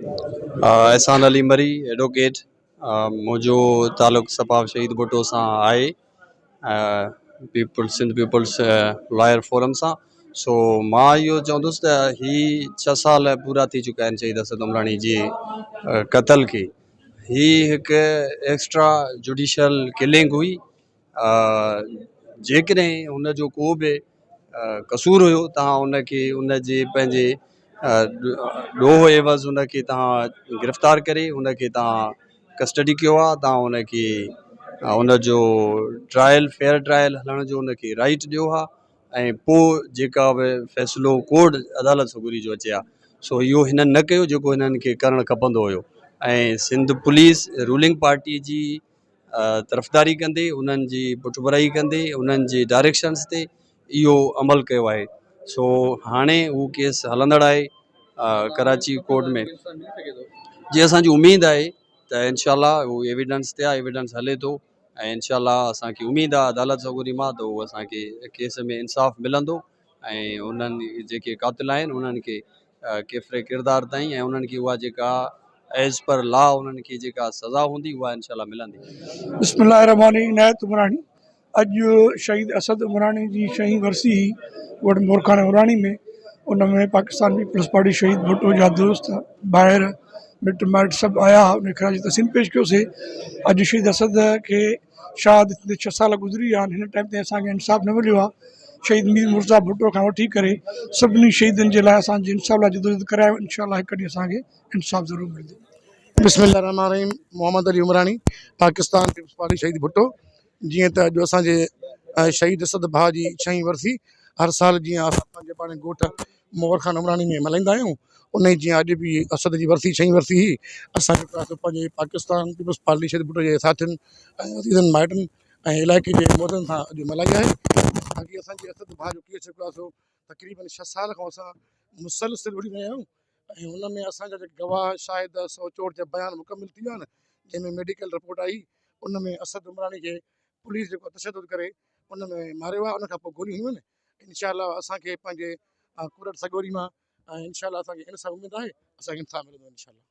احسان علي مري advocate منهنجو تعلق سپاف شهيد ڀٽو سان آهي Peoples Sindh Peoples lawyer forum سان سو مان اهو چوندس ته هي ڇهه سال پورا ٿي چڪا آهن شهيد اسد عمراڻي جي قتل کي هي هڪ ايڪسٽرا جوڊيشل ڪلنگ هئي جيڪڏهن هن جو ڪو به قصور هيو توهان ان کي ان جي پنهنجي ڏوهه عيوض ان کي توهان گرفتار ڪري ان کي توهان ڪسٽڊي ڪيو ها توهان ان کي ان جو ٽرائل فيئر ٽرائل هلڻ جو ان کي رائيٽ ڏيو ها ۽ پوء جيڪا به فيصلو ڪورٽ عدالت سڳوري جو اچي ها سو اهو هنن نه ڪيو جيڪو هنن کي ڪرڻ کپندو هيو ۽ سنڌ پوليس رولنگ پارٽي جي طرفداري ڪندي انهن جي پٺڀرائي ڪندي انهن جي ڊائريڪشنس تي اهو عمل ڪيو آهي سو هاڻي اهو ڪيس هلندڙ آهي ڪراچي ڪورٽ ۾ جي اسانجي اميد آهي ته انشاء الله اهو ايويڊنس تي آهي ايويڊنس هلي ٿو ۽ انشاء الله اسانکي اميد آهي عدالت سڳوري مان ته اهو اسانکي ڪيس ۾ انصاف ملندو ۽ انهن جيڪي قاتل آهن انهن کي ڪيفر ڪردار تائين ۽ انهن کي اها جيڪا ايز پر لا انهن کي جيڪا سزا هوندي اها انشاء الله ملندي. بسم الله الرحمٰن الرحيم عنايت عمراڻي اڄ شهيد اسد عمراڻي جي ڇهين ورسي هئي ڳوٺ مورخان عمراڻي ۾ ان ۾ پاڪستان پيپلز پارٽي شهيد ڀٽو جا دوست ڀائر مٽ مائٽ سڀ آيا ان کي خراج تحسين پيش ڪيوسي اڄ شهيد اسد کي شهادت ٿيندي ڇهه سال گذري ويا آهن هن ٽائيم تائين اسان کي انصاف نه مليو آهي شهيد مير مرتضيٰ ڀٽو کان وٺي ڪري سڀني شهيدن جي لاء اسان جي انصاف لاء جدوجهد ڪري آيا آهيون انشاء الله هڪ ڏينهن اسان کي انصاف ضرور ملندو. بسم الله الرحمٰن الرحيم محمد علي عمراڻي پاڪستان پيپلز پارٽي شهيد ڀٽو جيئن ته اڄ اسان جي شهيد اسد ڀاء جي ڇهين ورسي هر سال جيئن اسان پنهنجي پاڻ ڳوٺ مور خان عمراڻي ۾ ملهائيندا آهيون انهي جيئن اڄ به اسد جي ورسي ڇهين ورسي هئي اسان جيڪو آهي سو پنهنجي پاڪستان پيپلز پارٽي شهيد ڀٽو جي ساٿين ۽ عزيزن مائٽن ۽ علائقي جي مردن سان اڄ ملهائي آهي باقي اسان جي اسد ڀاء جو ڪيس جيڪو آهي سو تقريبن ڇهه سال کان اسان مسلسل وڙهي رهيا آهيون ۽ ان ۾ اسان جا جيڪي گواهه شاهد 164 جا بيان مڪمل ٿي ويا آهن جنهن ۾ ميڊيڪل رپورٽ آئي ان ۾ اسد عمراڻي کي پوليس جيڪو تشدد ڪري ان ۾ ماريو آهي ان کان پوء گوليون هنيون آهن انشاء الله اسان کي پنهنجي ڪورٽ سڳوري مان ۽ انشاء الله اسان کي ان سان اميد آهي اسان کي انصاف ملندو انشاء الله.